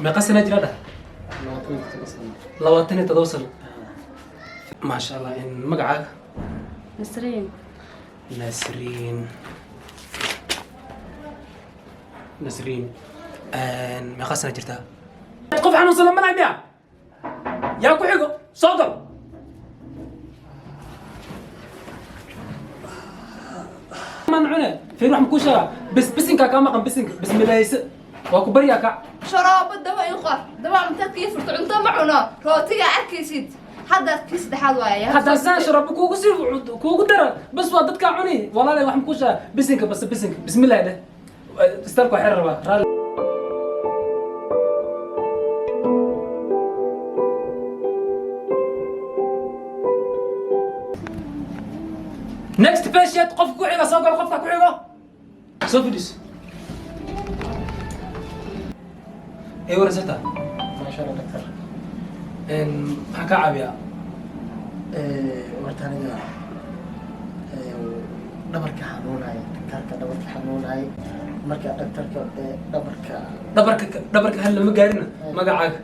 Meeqa sana jira dhah? 27 sano. 27 sano. Maasha Allah. In magacaaga? Nasriin. Nasriin. Nasriin, meeqa sana jirtaa? Qof xanuunsan lama miya? Yaa ku xigo? Soo gal. Man cune. Fiir, wax makuu sheegaa? Bis bisinkaa kaa maqan. Bisinka bismilayse waa ku baryaa, kac. Sharoobo dawa in qor, dawa intaad kii furto, cunto ma cuno, rootiga arkaysid hadda kii saddexaad waaya. Haddaa saan sharabo kuugu sii kuugu dara, bas waa dadkaa cuni. Walaalay, wax makuu sheegaa? Bisinka bas, bisinka, bismillahi dheh. Istalka waa xer rabaa raalli. Next patient, qofka ku xiga soo galo. Qofka ku xigo soo fadhiiso. Ee, warasata? Maasha Allah, doctor. Maxaan kaa caawiyaa? Horta aniga dhabarka xanuunaya, dhakhtarka, dhabarka xanuunaya. Marka dhakhtarka, dhabarka. Dhabarka, dhabarka hal lama gaarina. Magacaaga?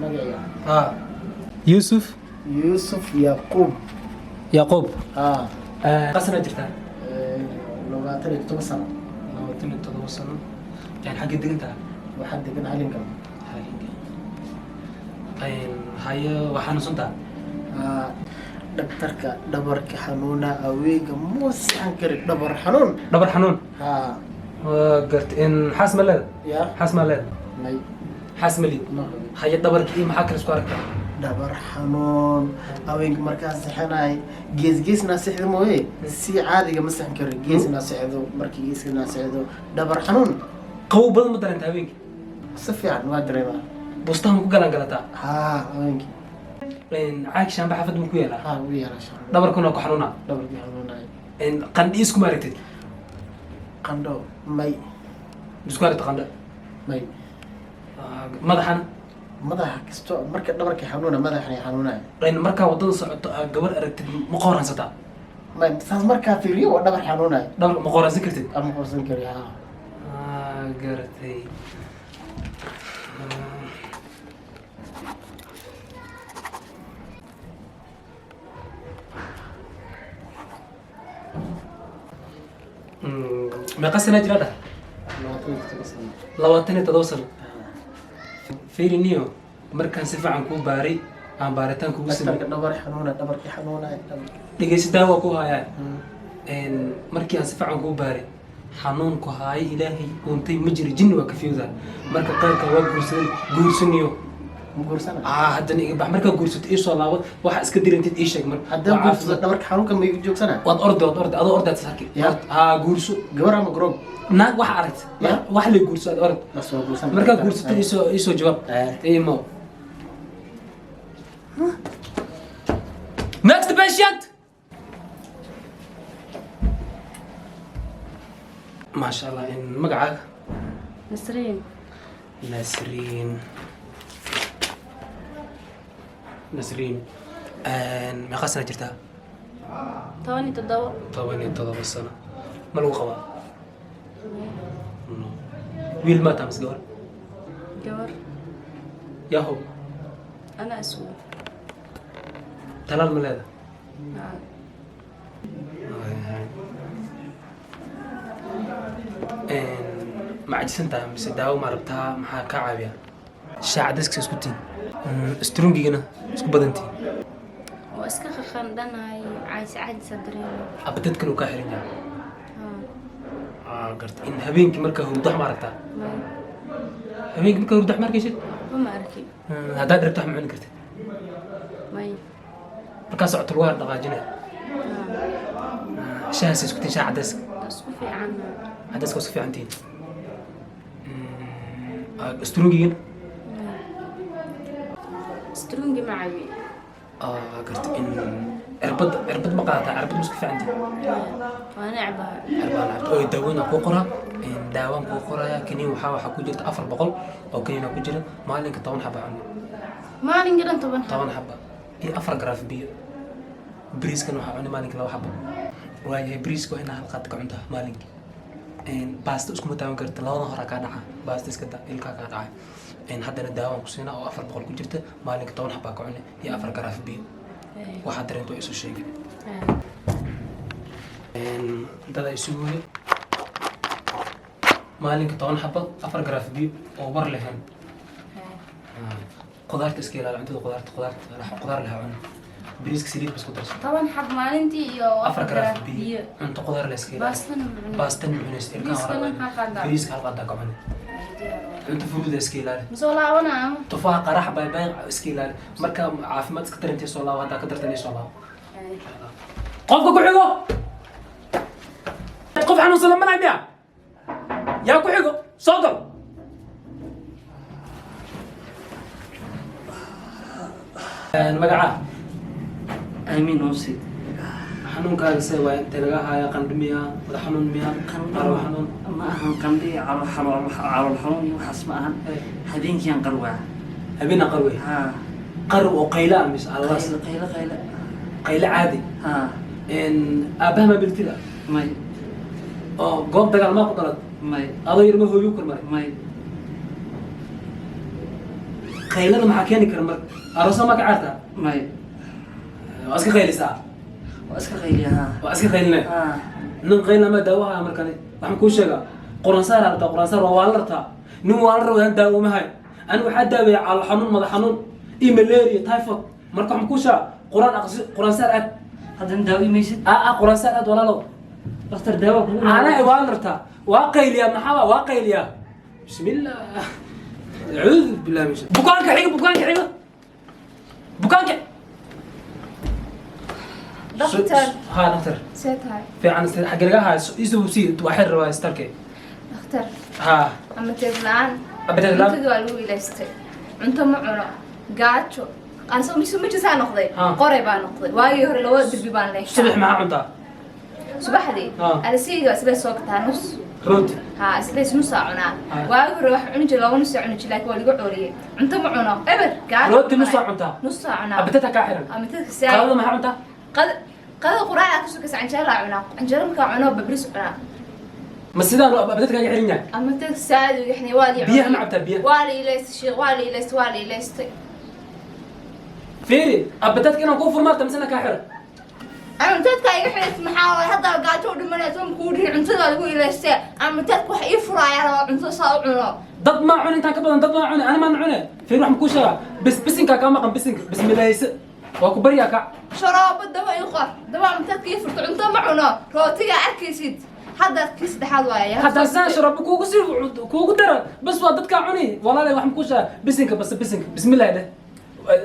Magaciga? Ha, Yuusuf. Yuusuf Yaquub. Yaqoob. Ah. Qasana jirtaa? 27 sano. 27 sano. Yani xaggee degan tahay? Waxaa degan Halinka. Haye, waa xanuunsan tahay? Ah, dhakhtarka, dhabarka xanuuna, aweega muu sixan kari, dhabar xanuun. Dhabar xanuun. Ha. Waa garta. In xaas ma leeda? Ya. Xaas ma leeda? May. Xaas ma lid? Ma qabin. Haye, dhabarka iyo maxaa kale isku aragtaa? Dhabar xanuun, haweenka markaa sixanaay gees geesnaa sixda mooye, si caadiga ma sixan karo. Geesnaa sixdo, markii geesnaa sixdo dhabar xanuun. Qabow badan ma dareenta habeenkii? Si fiican waa dareemaa. Bustaha ma ku galaan galataa? Haa, haweenkii. Caag shaamba xaafad ma ku yaalaa? Haa, ugu yeelasha. Dhabarkuna waa ku xanuunaa? Dhabarkii xanuunaya. Qandhi iskuma aragtid? Qandho may. Isku aragta qandho? May. Madaxana? Madaxa kasto marka dhabarka xanuuna, madaxna xanuunaya. Markaa waddada socoto aa gabar aragtid, ma qooransataa? May, saas markaa fiiriyo waa dhabar xanuunaya. Dhabar ma qooransan kartid? Ama qorsan kari, haa. Ah, garatay. Meeqa sana jira dhah? 27 sano. 27 sano. Fiiriniyo, markaan si fiican kuu baaray, aan baaritaan kugu samey. Dhakhtarka, dhabar xanuuna, dhabarkii xanuunaya, dhabarka. Dhegeysa, daawa ku hayaa. Markii aan si fiican kuu baaray, xanuunku haayo Ilaahay uuntay ma jiro, jinni waa ka fiyowdaa. Marka qaarka waa guursadan, guursaniyo. Ma guursana? Aa, haddana iga bax. Markaa guursato ii soo laabo, waxa iska dirintid ii sheeg marka. Haddaan Waa guursado caafimaad. Dhabarka xanuunka ma igu joogsana? Waad ordi, waad ordi, adoo ordaad sarki. Ya. Haa, guurso. Gabar ama garoob? Naag waxa aragta. Ya. Wax lay guurso, aad orod. Bas, waa guursan. Markaa guursato iisoo jawaab. Eh. Imo next patient. Maasha Allah. In magacaaga? Nasriin. Nasriin. Nasriin, meeqa sana jirtaa? 17. 17 sano. Ma lagu qabaa? No. Wiil maa taa mise gabar? Gabar. Yahow. Anaa isugu. Talaal ma leeda? Haa. Ma cajisan tahay mise daawo ma rabtaa? Maxaa kaa caawiya? Shaaca daska isku tiin, strongigana isku badantiin? Oo iska qaqandhanahay, caajis caajisa dareema. Abadadkan uu kaa xiran yahay? Haa. Aa, garta. In habeenkii markaa hurdo wax ma aragtaa? May. Habeenkii markaa hurdo wax ma arkaysid? Ma arkin. Haddaad rabto wax ma cuni kartid? May. Markaa socoto lugaha dhaqaajinaya? Haa. Shaahaas isku tiin, shaah cadayska? Isku fiican. Cadayska waa isku fiican tihiin. Strongigana? Strungi ma cabi. Garta. In cirbad, cirbad ma qaadataa? Cirbad ma isku fiican tihiin? Waa necbahay. Cirbaa lacabta oo daawooyin kuu qoraa. Daawaan kuu qoraya. Kaniin waxaa ku jirta 400 oo kaniina ku jira. Maalinka 10 xaba cuni. Maalinka dhan 10 xabo? 10 xaba iyo 4 garaaf biyo. Bariiskan waxaa cuni maalinka 2 xaba. Waayahay, bariiska waa inaa hal qaad ka cuntaa maalinkii. Baasta iskuma taaban karta, labadan hora kaa dhaca. Baasta iska da, ilkaa kaa dhaca. Haddana daawaan ku siinaa oo 400 ku jirta. Maalinka 10 xabaa ka cune iyo 4 garaaf biyo. Waxaa dareento isu sheegay dada isugu. Maalinka 10 xabo, 4 garaaf biyo oo war lahayn. Qudaarta iska ilaali, cuntada qudaarta, qudaarta qudaar laha cuna, bariiska saliid bas ku darso. 10 xab maalintii iyo 4 garaaf biyo, cunto qudaar la iska ilaali. Baastana ma cuni. Baastana ma cunaysa, ilkaha. Bariiskana hore hal qaadaa. Bariiska hal qaadaa ka cuni, cunto furuuda iska ilaali. Masoo laabanaa ama? Tufaaxa, qaraxa, baybay iska ilaali. Marka caafimaad iska darantay soo laabo, haddaa ka dartan soo laabo. Qofka ku xigo, qof xanuunsan lama miya? Yaa ku xigo? Soo gal. Magaca? Amiin Uusi. Xanuunkaaga see waay? Intee laga haya? Qandho miya? Madax xanuun miya? Calool xanuun? Ma ahan qandhi, calool xanuun, calool xanuun iyo waxaas ma ahan. Habeenkiiaan qarwaa. Habeena qarwey? Haa. Qarw oo qayla ah mise allaas? Qaylo, qaylo, qaylo. Qaylo caadi? Haa. Aabbaha ma biltida? May. Oo goob dagaal maa ku dhalad? May. Adoo yar ma hooyu kormaray? May. Qaylada maxaa keeni kara marka? Aroosa maa ka caartaa? May. Waa iska qaylisaa? Waa iska qayliya, haa. Waa iska qaylinaya? Haa. Nin qayla ma daawaha markani. Waxaan kuu sheegaa, quransaar rabtaa, quransaar waa waala rabtaa. Nin waala rabo daawo ma hayo. Ani waxaa daaweeya calool xanuun, madax xanuun iyo malaria, typhoid. Marka waxaan kuu sheegaa, quraan aqsi, quransaar aad. Haddana daawo imaysid? Aa, quransaar aad, walaalow. Dhakhtar, daawo kugu Caanaha waa la rabtaa. Waa qayliyaa, maxaa waa qayliyaa? Bismillah, acuudu billahi min bukaanka xiga, bukaanka xiga, bukaanka. Dhakhtar. Ha, dhakhtar. See tahay? Fiican. Xagge laga haayo isuu sii waa xir rabaa istarke. Dhakhtar. Ha. Appetite la'aan. Appetite la'aan? Cuntadii waa lagu ilaystay, cunto ma cuno, gaajo anso misu majisaa noqday. Ha. Qoray baa noqday. Waagii hore laba dirbi baan leeyahay. Subax maxaa cuntaa? Subaxdii alasiiga isla soo gataa nus. Rooti? Ha, isla nusaa cunaa. Ah. Waagii hore waxaan cuni jiray laba nus cuni jiray, laakiin waa lagu cooliyey. Cunto ma cuno, eber, gaajo. Rooti nusaa cuntaa? Nusaa cunaa. Appetite kaa xiran. Appetite. Qadada maxaa cuntaa? Qada, qada quraac ka sugaysa, canjeera cunaa. Canjeera markaa cuno, babris cunaa. Ma sidaan appetite kaaga xiran yahay? Appetite saadi yaxni waa li. Biyaha ma cabtaa, biyaha? Waa la ilaystay, sheekh, waa la ilaystay, waa la ilaystay. Fiiri, appetite inaan kuu furmaarta misena kaa xiran. Cuntadka iga xidhaysa maxaa waay? Hadda gaajo u dhimanaysa ma kuu dhihin? Cuntada waa lagu ilaystay. Cuntadka wax ii furaaya rabaa, cuntada saa u cuno. Dad maa cuni intaan ka badan, dad maa cuni, ani maan cune. Fiiri, waxaan kuu sheegaa, bis bisinkaa kaa maqan, bisinka bismilaayse waa ku baryaa, kac. Sharoobo daba ii qor, daba cuntadka ii furto. Cunto ma cuno, rootiga arkaysid hadda kii saddexaad waaya. Haddaa saan sharoobo kuugu sii kuugu dara bas waa dadkaa cuni. Walaalay, waxaan kuu sheegaa, bisinka bas, bisinka bismillaah dheh.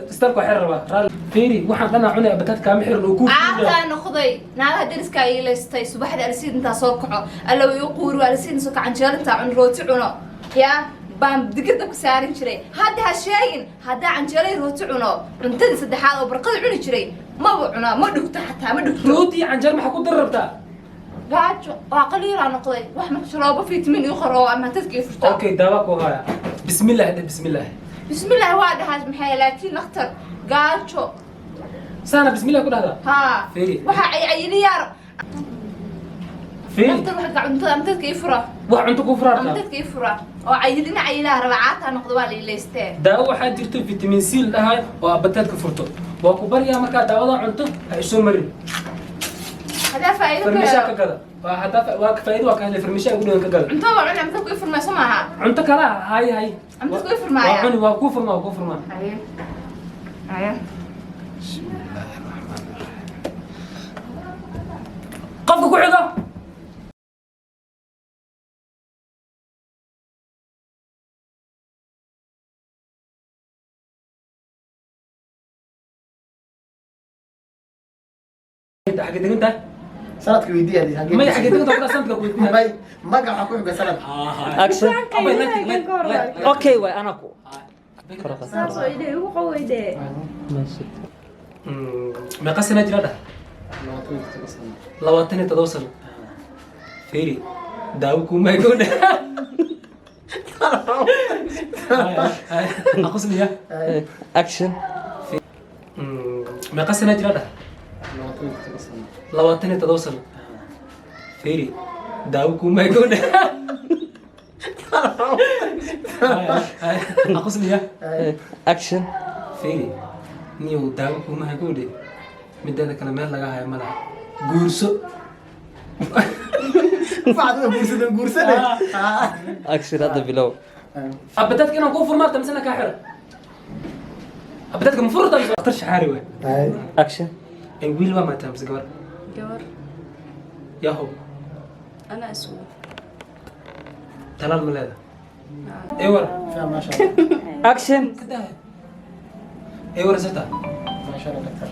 Istalka waa xir rabaa raali. Fiiri, waxaan dhanaa cunay, appetite kaama xiran oo kuu Caataa noqday. Naagaha deriskaa iilaystay. Subaxda alsiid intaa soo kaco, alla ii quuri, alsiid soo kaco, canjeero intaa cuno, rooti cuno, yaa baan digir dabka saarin jiray. Hadda ha sheegin, haddaa canjeero iyo rooti cuno, cuntadii saddexaad oo barqada cuni jiray maba cunaa, ma dhugto, xataa ma dhugto. Rooti iyo canjeer maxaa ku dari rabtaa? Gaajo waa qaliilaa noqday. Wax marka sharoobo fitamiin ii qoro oo ama dadka ii furto. Okay, daawa ku haya. Bismillaah dheh, bismillaah. Bismillaah waa dhahaas maxay, laakiin dhakhtar, gaajo. Saana bismillaah ku dhahdaa? Haa. Fiiri. Waxaa cayiliyaar. Fiiri. Dhakhtar, waxa cuntada ama dadka ii fura. Wax cunto kuu Ama furaartaa? Dadka ii fura oo cayilina, cayilaha raba, caataa noqdo, waa la ilaystee. Daawo waxaa jirto vitamin C la dhahayo oo appetite-ka furto. Waa ku baryaa, markaa daawada cunto ha isoo marin. Hadaa faa'iido ka Farmishaa ka helo. gada. Waa haddaa waa faa'iido waa ka helay, farmishaa ugu dhowan ka gada. Cunto waa cuni, ama dadka ii furmayso maaha. Cunto kala hay hay. Cunto kuu furmaaya? Waa cuni, waa kuu furmaa, waa kuu furmaa. Haye, haye. Qofka ku xigo. Xagee degan tahay? Sanadka weydii adi xagee. Maya, xagee degan tahay sanadka ku weydiinaya. May, magaca waxaa ku xiga sanad. Action. Abay, like, like, like. Okay, waay anaa ku Saas oo idhe igu qaweyde. Meeqa sana jira dhah? 27 sano. 27 sano. Fiiri, daawo kuma gowdha aqosliya. Action. Meeqa sana jira dhah? 27 sano. 27 sano. Fiiri, daawo kuma gowdha. Aqosliya. Action. Fiiri, niyow, daawo kuma hagoodhe. Mideeda kale, meel laga hayo ma laha. Guurso. Facda guursada, guursane. Action, hadda bilow. Abadaadka inaan kuu furmaarta misena kaa xira abadaadka ma furta mise dhakhtar shaxaari waay. Action. Ay, wiil waa maataa mise gabar? Gabar. Yahow. Anaa isugu. Talaal ma leeda ee war? Maasha Allah. Action. Ka daa ee war sirta. Maasha Allah, daktar.